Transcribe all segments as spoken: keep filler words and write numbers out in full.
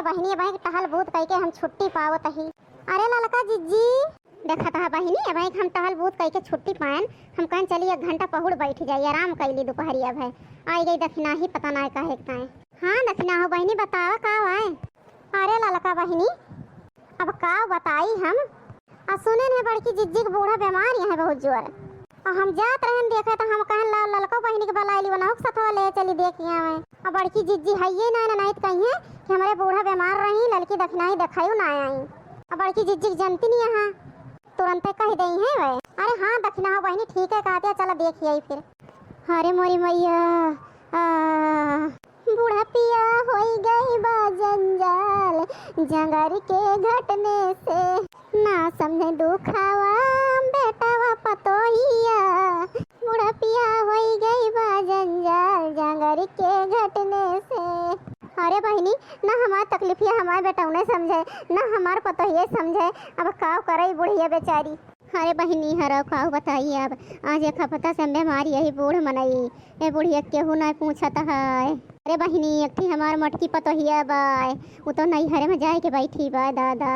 बहिनी, अबहीं टहल बूत कइके हम छुट्टी पावत ही। अरे ललका जिज्जी, देखत ह बहिनी, अबहीं हम टहल बूत कइके छुट्टी पाएन, हम कहन चली एक घंटा पहुड़ बैठ जाई, आराम कइली दुपहरिया भय। आई गई दखिनाही, पता नाय काहे के ताए। हाँ दखिनाहो बहिनी, बतावा का बाय? अरे ललका बहिनी, अब का बताई हम? आ सुने न बड़की जिज्जी के बूढ़ा बीमार यहाँ बहुत जोर। आ हम जात रहन देखे त हम कहन ला ललको बहिनी के बलाइली, ओनहु के सथवा ले चली देखि आवे। आ बड़की जिज्जी हइये ना, ना नहीं त कहिए कि हमरे बूढ़ा बीमार रही, ललकी दखिनाही देखायु ना आई। आ बड़की जिज्जी के जनती नहीं यहाँ, तुरंते कहि देई है वे। अरे हाँ दखिनाहो बहिनी, ठीक है कहतिया, चला देखि आई फिर। अरे मोरी मैया, आ, बुढ़पिया होई गई बा जंजाल, जंगर के घटने से, ना समझे दुखावा बेटावा पतोहिया। बुढ़पिया होई गई बा जंजाल, जंगर के घटने से। अरे बहिनी, ना हमार तकलीफिया हमार बेटौने समझे, ना हमार पतोहिया समझे। अब का करे बुढ़िया बेचारी। अरे बहिनी, हरौ काउ बताई अब, आज एक हफ्ता से हम बीमार यही बूढ़ मनई, ए बुढ़िया केहू नाय पूछत है। अरे बहिनी, एक ठी हमार मोटकी पतोहिया बाय, उ तो नैहरे में जाए के बैठी बा दादा।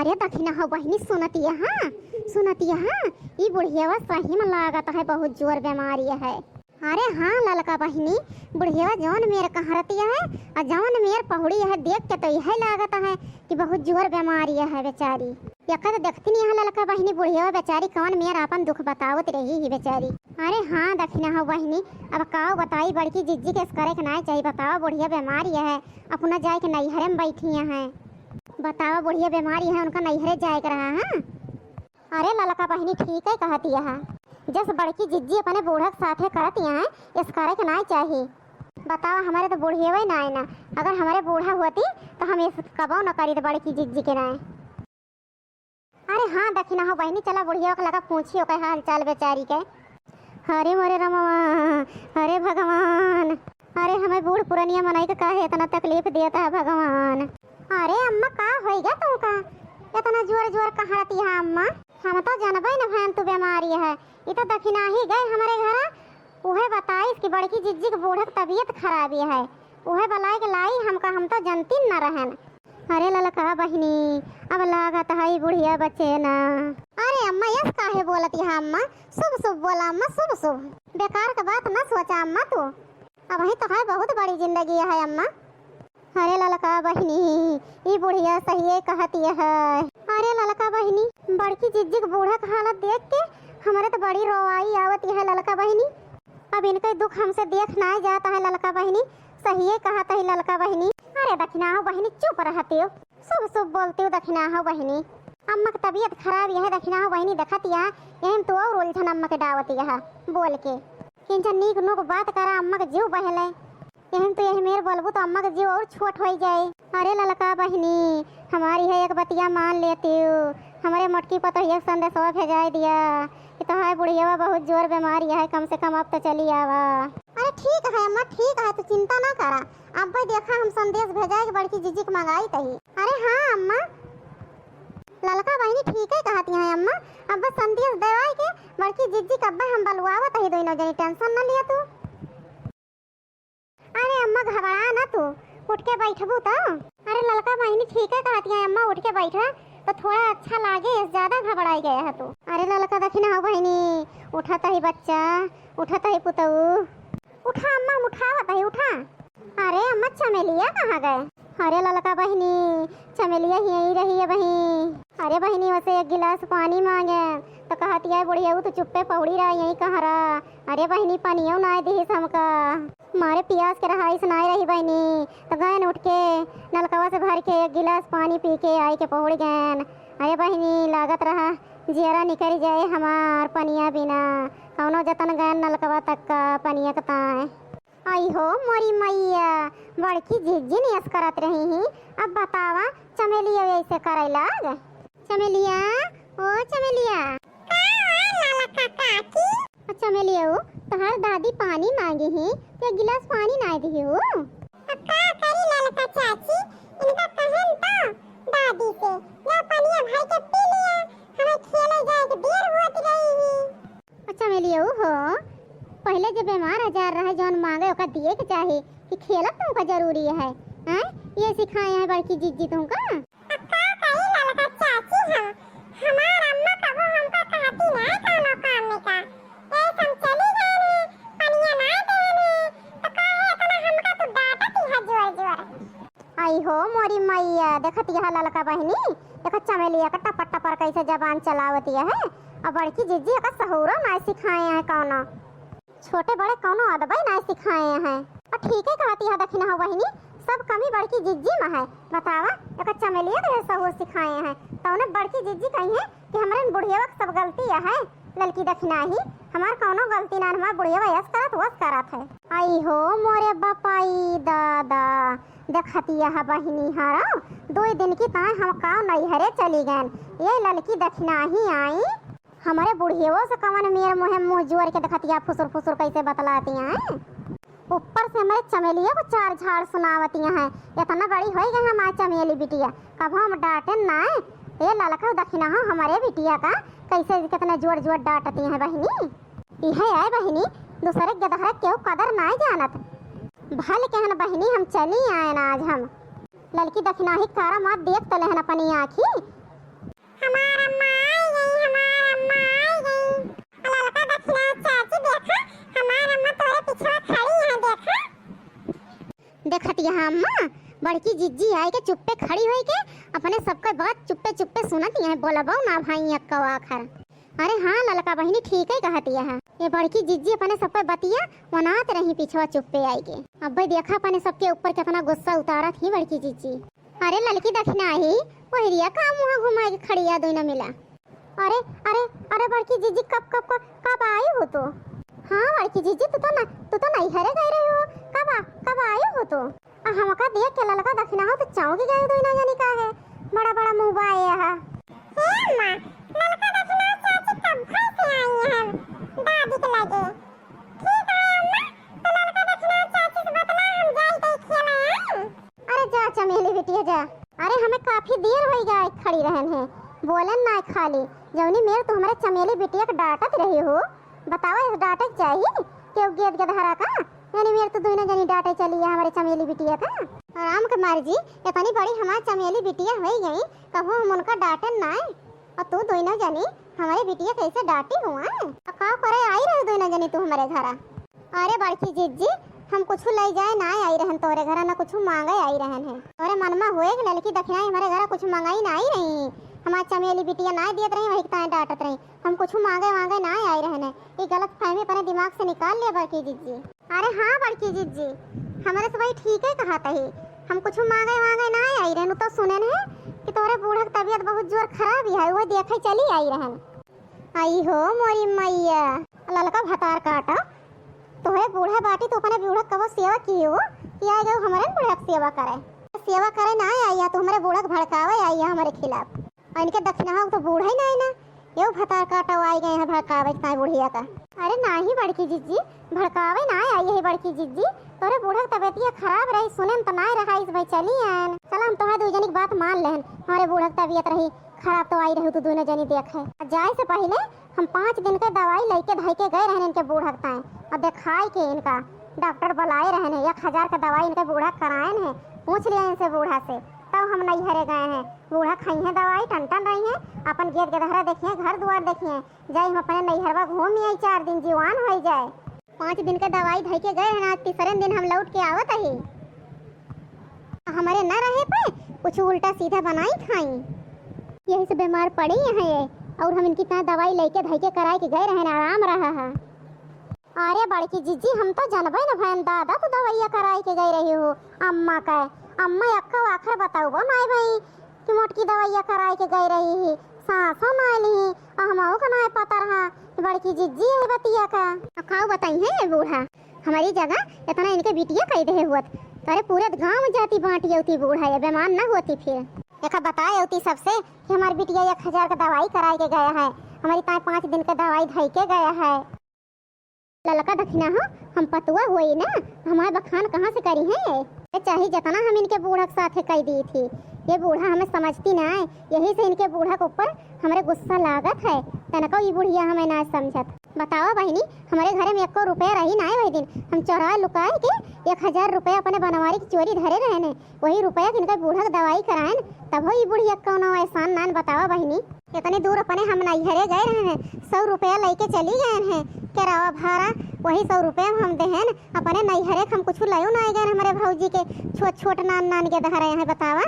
अरे दखिनाहो बहिनी, सुनतिया हाँ, सुनतिया हाँ, ई बुढ़िया सही में लागत है बहुत जोर बीमारी है। अरे हाँ ललका बहिनी, बुढ़िया जौन मेर कहरतिया है, आ जौन मेर पहुड़ी है, देख के तो यह लागत है कि बहुत जोर बीमारी है बेचारी। यका तो देखती नहीं है ललका बहिनी, बुढ़िया बेचारी कौन मेर आपन दुख बतावत रही ही बेचारी। अरे हाँ दखिनाहो बहिनी, अब काउ बताई, बड़की जिज्जी के करे के नाय चाहिए, बतावा बुढ़िया बीमारी है, अपना जाए के नैहरे में बैठी है। बतावा बुढ़िया बीमारी है, उनका नैहरे जाए के रहा है। अरे ललका बहिनी ठीक है कहतिया है, जस बड़की जिज्जी अपने बूढ़ा के साथे करतिया है, इस करे के नाय चाही। बतावा हमरे तो बुढ़ियवे नाय ना, अगर हमरे बूढ़ा होती तो हम इस कबो न करी तो बड़की जिज्जी के नाय। अरे हाँ दखिनाहो बहिनी, चला बुढ़िया के लगा पूछी ओकर हाल चाल बेचारी के। अरे मोरे रमवा, अरे भगवान, अरे हमें बूढ़ पुरनिया मनई के काहे इतना तकलीफ देता है भगवान। अरे अम्मा का होइगा तुमका, इतना जोर जोर कहरती है अम्मा? हम तो जनबे न भयन तू बीमारी है, ई तो दखिनाही गए हमरे घरा, उहे बताइस कि बड़की जिज्जी के बूढ़क तबीयत खराबी है, उहे बलाए के लाई हमका, हम तो जनती न रहन। अरे ललका बहिनी, अब लागत है ई बुढ़िया बचे ना। अरे अम्मा, यस काहे बोलत है अम्मा? शुभ शुभ बोला अम्मा, शुभ शुभ। बेकार के बात न सोचा अम्मा तू। अबही तो है बहुत बड़ी जिंदगी है अम्मा। अरे ललका बहिनी, ई बुढ़िया सहिए कहती है। अरे ललका बहिनी, बड़की जिज्जी के बूढ़ा के हालत देख के हमरे तो बड़ी रोवाई आवती है ललका बहिनी। अब इनके दुख हमसे देख नाय जाता है ललका बहिनी, सहिए कहत है ललका बहिनी। अरे दखिनाहो बहिनी, चुप रहती हो, शुभ शुभ बोलती हो दखिनाहो बहिनी। अम्मा के तबीयत खराब यह दखिनाहो बहिनी देखत या, यही में तू और उलझन अम्मा के डावत यह बोल के। किंचन नीक नूक बात करा, अम्मा के जीव बहले। यही में तू यही मेर बोलबू तो अम्मा के जीव और छोट होई जाए। अरे ललका बहिनी, हमारी है एक बतिया मान लेती हो, हमरे मोटकी पतोहिया के संदेशवा भेजाए दिया कि तोहार बुढ़ियावा बहुत जोर बीमार है, कम से कम अब तो चली आवा। अरे ठीक है अम्मा, ठीक है, तू चिंता ना करा। अब्बे देखा हम संदेश भेजाए के बड़की जिज्जी के मंगाई तही। अरे हाँ अम्मा, ललका बहिनी ठीक है कहती हैं अम्मा। अब्बे संदेश देवाए के बड़की जिज्जी के अब्बे हम बलुआवत ही, दोनों जनी tension ना लिया तू। अरे अम्मा घबरा ना तू, उठ के बैठबू तो। अरे ललका बहिनी ठीक है कहती हैं अम्मा, उठ के बैठा तो थोड़ा अच्छा लागे, ज्यादा घबराई गया है तू। अरे ललका दखिनाहो बहिनी, उठत ही बच्चा, उठत ही पुतऊ। उठा अम्मा, हम उठावत ही, उठा। अरे अम्मा, चमेलिया कहाँ गए? अरे ललका बहिनी, चमेलिया यहीं रही है बहिनी। अरे बहिनी, वसे एक गिलास पानी मांगे तो कहती है बुढ़िया, "ऊ तो चुप्पे पहुड़ी रहा, यहीं कहाँ रहा?" अरे बहिनी, पनियो नाय दिहिस हमका, मारे पियास के रहाइस नाय रही बहिनी, तो गयन उठ के नलकवा से भर के एक गिलास पानी पी के आई के पहुड़ गयन। अरे बहिनी, लागत रहा जियरा निकल जाए हमार पनिया बिना, कौनो जतन गयन नलकवा तक का पनिया के ताए। आई हो मोरी मैया, बड़की जिज्जी नियस करत रही ही, अब बतावा चमेलिया ऐसे करे लाग। चमेलिया, ओ चमेलिया। का हुआ ललका काकी? ओ चमेलिया, ओ तोहार दादी पानी मांगी ही, तो एक गिलास पानी ना दिही हो। अब का करी ललका चाची, इनका कहन तो दादी से, "ला पनिया भर के पी लिया, हमें खेले जाए के देर होत रही ही।" अच्छा चमेलिया हो, पहिले जब बीमार आजार रहे, जौन मांगे ओका दिए के चाही कि खेलब तुमका जरूरी है, हैं? ये सिखाए हैं बड़की जिज्जी तुमका? अब का कही ललका चाची हम, हमार अम्मा कबो हमका कहती ना कौनो काम में का। यही हम चली गए हैं, पनिया ना देने, तो काहे इतना हमका तू डांटती है जोर जोर? आई हो मोरी मैया, देखत यह ललका बहिनी, देखत चमेलिया का टपर टपर कैसे जबान चलावती है। अब बड़की जिज्जी का सहूरो ना सिखाए हैं कौनो। छोटे बड़े कौनो अदबै नाय सिखाए हैं। और ठीके कहती है दखिनहा बहिनी, सब कमी बड़की जिज्जी में है। बतावा, एकर चमेलिया के सहूर सिखाए हैं। तौने बड़की जिज्जी कही है कि हमरे बुढ़ियवा के सब गलती है। ललकी दखिनहा ही, हमार कौनो गलती ना, हमार बुढ़ियवा यस करत वस करत है। आई हो मोरे बपाई दादा, देखतिया है बहिनी हरा, दो दिन की ताए हम का नैहरे चली गए। ये ललकी दखिनहा ही आई, हमरे बुढ़ियवो से कवन मेर मुँहे मुँह जोर के देखतिया, फुसुर फुसुर कैसे बतलाती हैं। ऊपर से हमरे चमेलियो को चार झाड़ सुनावती हैं। इतना बड़ी होई गई हमार चमेली बिटिया, कबो हम डांटेन नाय। ए ललका दखिनहा हो हमरे बिटिया का, कैसे कितना जोर जोर डांटती हैं बहिनी। इहे आए बहिनी, दूसरे के गदहरा केहू कदर नाय जानत। भल कहन बहिनी, हम चली आयन आज हम। ललकी दखिनहा ही कारा मात देख तले हन अपनी आँखी। हमार अम्मा आई गई, हमार अम्मा आई गई। ललका दखिनहा चाची देखा, हमार अम्मा तोरे पिछवा खड़ी है, देखा। देखत यहाँ अम्मा, बड़की जिज्जी आई के चुप्पे खड़ी होई के अपने सबके बात चुप्पे चुप्पे सुनत यहाँ, बोलबो ना भाई अक्का आखर। अरे हाँ ललका बहिनी, ठीक है कहत यहाँ। ये बड़की जिज्जी अपने सबके बतिया वनात रही पिछवा चुप्पे आई के। अब्बे देखा अपने सबके ऊपर कितना गुस्सा उतारत ही बड़की जिज्जी। अरे ललकी दखिनहा ही, पहिरिया का मुँह घुमाए के खड़िया दोनों मिला। अरे, अरे, अरे बड़की जिज्जी, कब, कब, कब, कब आई हो तू? हाँ बड़की जिज्जी, तू तो न, तू तो नैहरे गई रही हो। कब आ, कब आई हो तू? आ हमका देख के ललका दखिनहा हो तो चौंकी गई दोनों जनी का है। बड़ा, बड़ा मुँह बाए है। हे अम्मा, ललका दखिनहा चाची कब घर से आई हैं दादी के लगे। ठीक है अम्मा, तो ललका दखिनहा चाची से बतला हम जाई तई खेले आई। अरे जा चमेली बिटिया जा। अरे हमें काफी देर होई गया खड़ी रहन है, बोलन ना खाली। जौनी मेर तू हमरे चमेली बिटिया के डांटत रही हो, बतावा इस डांटे के चाही केहू गेद गदहरा का? जौनी मेर तू दोनों जनी डांटे चली है हमरे चमेली बिटिया का। राम के मार जी, इतनी बड़ी हमार चमेली बिटिया होई गई, कबो हम उनका डांटन नाय। और तू दोनों जनी हमरे बिटिया कैसे डांटी हुआ? और का करे आई रही दोनों जनी तू हमरे घरा? अरे बड़की जिज्जी, हम कुछ ले जाए ना आई रहन तोरे घरा, ना कुछ मांगे आई रहन है। तोरे मन में हुए कि ललकी दखिनहा हमरे घरा कुछ मंगाई ना आई रही, हमार चमेली बिटिया ना दियत रही, वही ताए डांटत रही। हम कुछ मांगे वांगे ना आई रहन है। ये गलत फहमी अपने दिमाग से निकाल ले बड़की जिज्जी। अरे हाँ बड़की जिज्जी, हमरे से वही ठीक है कहत ही। हम कुछ मांगे वांगे ना आई रहन, तो सुनेन है कि तोरे बूढ़ा के तबीयत बहुत जोर खराब ही है, वो देखे चली आई रहन। आई हो मोरी मैया, ललका भतार काटा, तोहरे बूढ़ा बाटी, तू अपने बूढ़ा कबो सेवा की हो कि आ गए हमरे बूढ़ा के सेवा करे? सेवा करे ना आई है, तू हमरे बूढ़ा के भड़कावे आई है हमरे खिलाफ। और इनके दखिनहा तो बूढ़ा ही ना है ना, ये भतार काटा आई गए हैं भड़कावे ताई बुढ़िया का। अरे नाही बड़की जिज्जी, भड़कावे ना आई है बड़की जिज्जी, तोरे बूढ़ा के तबीयतिया खराब रही, सुने में तो ना रहा, इस भाई चली आयन। चला हम तोहरे दू जनी की बात मान लेहन, हमारे बूढ़ा के तबीयत रही खराब तो आई रही तू दोनों जनी देखे। जाए से पहले हम पाँच दिन के दवाई लेके धई के गए रहन इनके बूढ़ा के ताए, और दिखाई के इनका डॉक्टर बुलाए रहन है, एक हजार का दवाई इनके बूढ़ा करायन है, पूछ लिया इनसे बूढ़ा से, तब हम नैहरे गए हैं। बूढ़ा खाई हैं दवाई, टन टन रही हैं, अपन गेद गदहरा देखिए, घर दुआर देखिए, जाई हम अपने नैहरवा घूम आई, चार दिन जीवान हो जाए। पाँच दिन के दवाई धई के गए हैं, आज तीसरे दिन हम लौट के आवत ही। हमरे न रहे पे कुछ उल्टा सीधा बनाई खाई, यही से बीमार पड़ी हैं ये। और हम इनकी ताए दवाई लेके धई के कराए के गए रहे, आराम रहा है। अरे बड़की जिज्जी, हम तो जानबे न भयन दादा, तू दवाइया कराए के गई रही हो अम्मा का। अम्मा अक्का आखर बताउबो नाय भाई कि मोटकी दवाइया कराए के गई रही ही, सांसो नाय ली, अहमऊ का नाय पता रहा कि बड़की जिज्जी है बतिया का। अब काऊ बताई है ये बूढ़ा, हमारी जगह इतना इनके बिटिया कई दे हुआ, अरे पूरे गांव में जाती बांटी होती बूढ़ा, ये बीमार न होती फिर। देखा बताए होती सबसे कि हमारी बिटिया एक हजार का दवाई कराए के गया है, हमारी ताए पाँच दिन का दवाई धई के गया है। ललका दखिनहा हो, हम पतुआ होई ना, हमार बखान कहाँ से करी हैं ये? ये चाहे जितना हम इनके बूढ़ा के साथे कई दी थी, ये बूढ़ा हमें समझती ना है, यही से इनके बूढ़ा के ऊपर हमरे गुस्सा लागत है, तनको ई बुढ़िया हमें ना समझत। बतावा बहिनी, हमरे घरे में एक्को रुपया रही नाहीं वही दिन। हम चोराए लुकाए के एक हजार रुपया अपने बनवारी की चोरी धरे रहेन है। वही रुपया के इनका बूढ़ा के दवाई कराएन, तबो ई बुढ़िया कौनो एहसान नान। बतावा बहिनी, इतनी दूर अपने हम नैहरे गए रहेन है, सौ रुपया लइके चली गएन है केरावा भारा, वही सौ रुपया हम देहेन अपने नैहरे के। हम कुछ लयो नाहीं गएन हमरे भौजी के छोट छोट नान नान के धरे हैं। बतावा,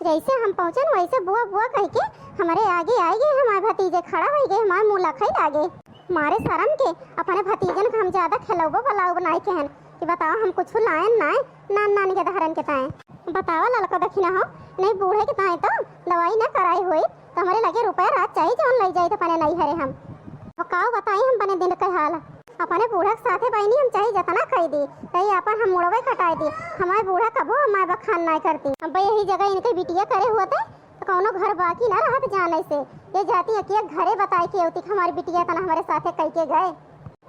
जैसे हम पहुँचन वैसे बुआ बुआ कह के हमरे आगे आइ गए, हमार भतीजे खड़ा होइ गए, हमार मुँह लखई लागे। मारे शरम के अपने भतीजन के हम ज्यादा खेलौबो बलाउबो नाहीं कहेन कि बतावा हम कुछ लाएन नाहीं नान नान के धरन के ताए। बतावा ललका दखिना हो, नहीं बूढ़े के ताए तो दवाई न कराई होई तो हमरे लगे रुपया रात चाही जौन लइ जाइत अपने नैहरे हम। अब काउ बताई हम अपने दिन के हाल। अपने बूढ़ा के साथे बहिनी हम चाहे जतना कइ दी, चाहे आपन हम मुड़वे कटाइ दी, हमार बूढ़ा कबो हमार बखान नाहीं करती। अब यही जगह इनके बिटिया करे हुआ थे तो कौनो घर बाकी ना रहत जाने से। ये जाती अकिया घरे बताए के अउती कि हमार बिटिया तना हमरे साथे कइ के गए।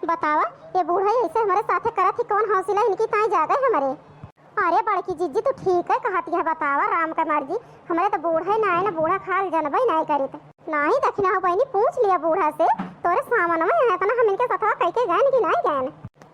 बतावा, ये बूढ़ा ऐसे हमरे साथे करत ही, कौन हौसला इनकी ताई जागे हमरे। अरे बड़की जिज्जी, तू ठीक है कहती है, बतावा राम का मर्जी, हमरे तो बूढ़े नाहीं ना, बूढ़ा खाल जनबे नाहीं करित। नाहीं दखिना हो बहिनी, पूछ लिया बूढ़ा से, तोरे सामन में है इतना हम इनके सथवा कह के गएन कि नाहीं गएन।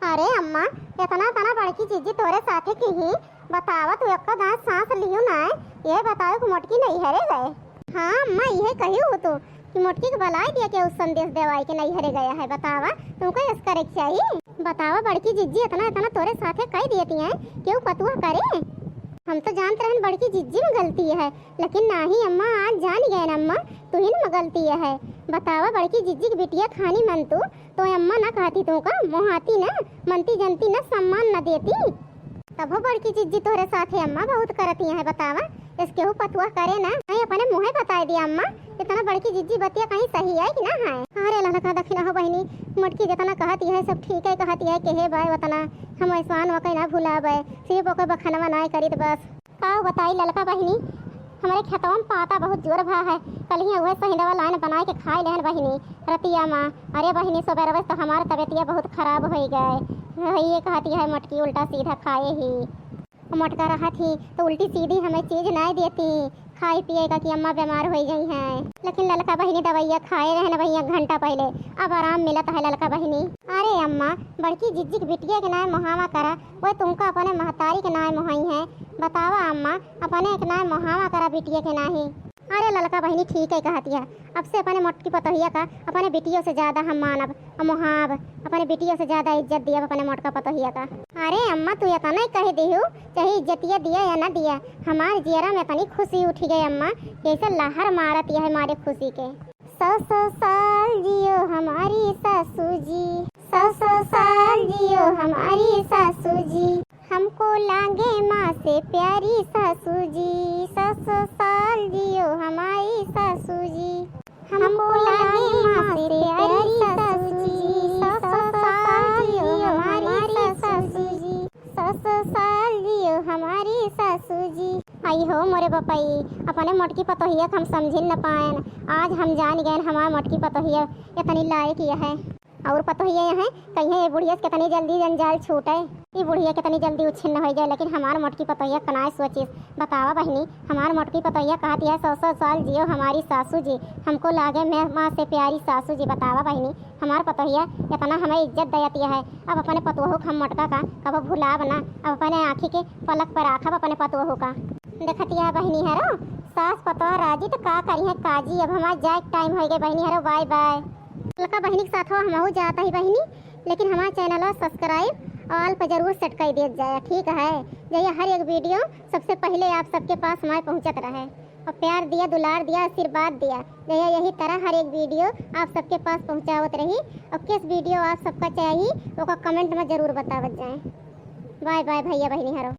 अरे अम्मा, इतना तना बड़की जिज्जी तोरे साथे की ही, बतावा तू एक्का दांत सांस लिहू नाहीं, ये बताओ कि मोटकी नैहरे गए। हाँ अम्मा, ये कही हो तू कि मोटकी के बलाए दिया के उस संदेश देवाई के नैहरे गया है। बतावा, तुमको ऐस करे के चाहिए? बतावा बड़की जिज्जी, इतना इतना तोरे साथे कह देती हैं, क्यों पतुआ करे? हम तो जानत रहन बड़की जिज्जी में गलती है, लेकिन नाहीं अम्मा, आज जान गएन अम्मा, तुहिन में गलती है। बतावा बड़की जिज्जी की बिटिया खानी मन तू, तो अम्मा ना कहती तू का, मोहाती ना, मनती जनती ना, सम्मान ना देती। तबो बड़की जिज्जी तोहरे साथे अम्मा बहुत करती हैं, बतावा, इसके हु पतुआ करे ना, नहीं अपने मुँहे बताए दिया अम्मा, इतना बड़की जिज्जी बतिया कहीं सही है कि ना है। अरे ललका दखिना हो बहिनी, मोटकी जितना कहती है सब ठीक है कहती है, केहे बाय उतना, हम एहसान ओके ना भुलाबे, सिर्फ ओके बखनवा ना करित बस। का बताई ललका बहिनी, हमरे खेतवा में पाता बहुत जोर भा है, कल ही उहे सहिंदवा लाइन बनाए के खाए लेहन बहिनी रतिया मा। अरे बहिनी, सुबेरवे से तो हमार तबियतिया बहुत खराब होइ गए। ये कहती है मोटकी उल्टा सीधा खाए ही। मोटका रहत ही तो उल्टी सीधी हमें चीज नाहीं देती खाए पिए का कि अम्मा बीमार होइ गई हैं। लेकिन ललका बहिनी दवाइया खाए रहन भैया घंटा पहले, अब आराम मिलत है ललका बहिनी। अरे अम्मा, बड़की जिज्जी के बिटिया के नाय मोहावा करा, वो तुमका अपने महतारी के नाय मोहाई है। बतावा अम्मा, अपने एक नाय मोहावा करा बिटिया के नाहीं। अरे ललका बहिनी ठीक है कहतिया, अब से अपने मोटकी पतोहिया का अपने बिटियों से ज्यादा हम मानब, हम मोहाब, अपने बिटियों से ज्यादा इज्जत दियब अपने मोटका पतोहिया का। अरे अम्मा तू इतना कह देहू, चाहे इज्जतिया दिया या ना दिया, हमार जियरा में इतनी खुशी उठी गई अम्मा, जैसे लहर मारत यह हमारे खुशी के। सौ सौ साल जियो हमारी सासू जी, सौ सौ साल जियो हमारी सासू जी, हमको लागे माँ से प्यारी सासू जी, सौ सौ साल जियो हमारी सासू जी, हमको लागे माँ से प्यारी सासू जी, सौ सौ साल जियो हमारी सासू जी, सौ सौ साल जियो हमारी सासू जी। आई हो मोरे बपई, अपने मोटकी पतोहिया के हम समझिन न पाएन, आज हम जान गएन हमार मोटकी पतोहिया इतनी लायक यह है। और पतोहिया यह है, कहिए ये बुढ़िया से कितनी जल्दी जंजाल छूटे, ये बुढ़िया कितनी जल्दी उच्छिन्न हो जाए, लेकिन हमार मोटकी पतोहिया कनाए सोचिस। बतावा बहिनी, हमार मोटकी पतोहिया कहत यह, "सौ सौ साल जियो हमारी सासू जी, हमको लागे मैं माँ से प्यारी सासू जी।" बतावा बहिनी, हमार पतोहिया इतना हमें इज्जत दयत यह है। अब अपने पतोहू के हम मोटका का कबो भुलाब ना, अब अपने आँखी के पलक पर राखब अपने पतोहू का। देखत यह बहिनी हरो, सास पतोह राजी तो का करी है काजी। अब हमार जाए के टाइम हो गए बहिनी हरो, बाय बाय। ललका बहिनी के साथ हो हमहू जात ही बहिनी, लेकिन हमार चैनल सब्सक्राइब और ऑल पर जरूर सेट कर दिया जाए, ठीक है, जहिया हर एक वीडियो सबसे पहले आप सबके पास हमारे पहुँचत रहे। और प्यार दिया, दुलार दिया, आशीर्वाद दिया, जहिया यही तरह हर एक वीडियो आप सबके पास पहुँचावत रही। और किस वीडियो आप सबका चाहिए ओका कमेंट में जरूर बतावत जाए। बाय बाय भैया बहिनी हरो।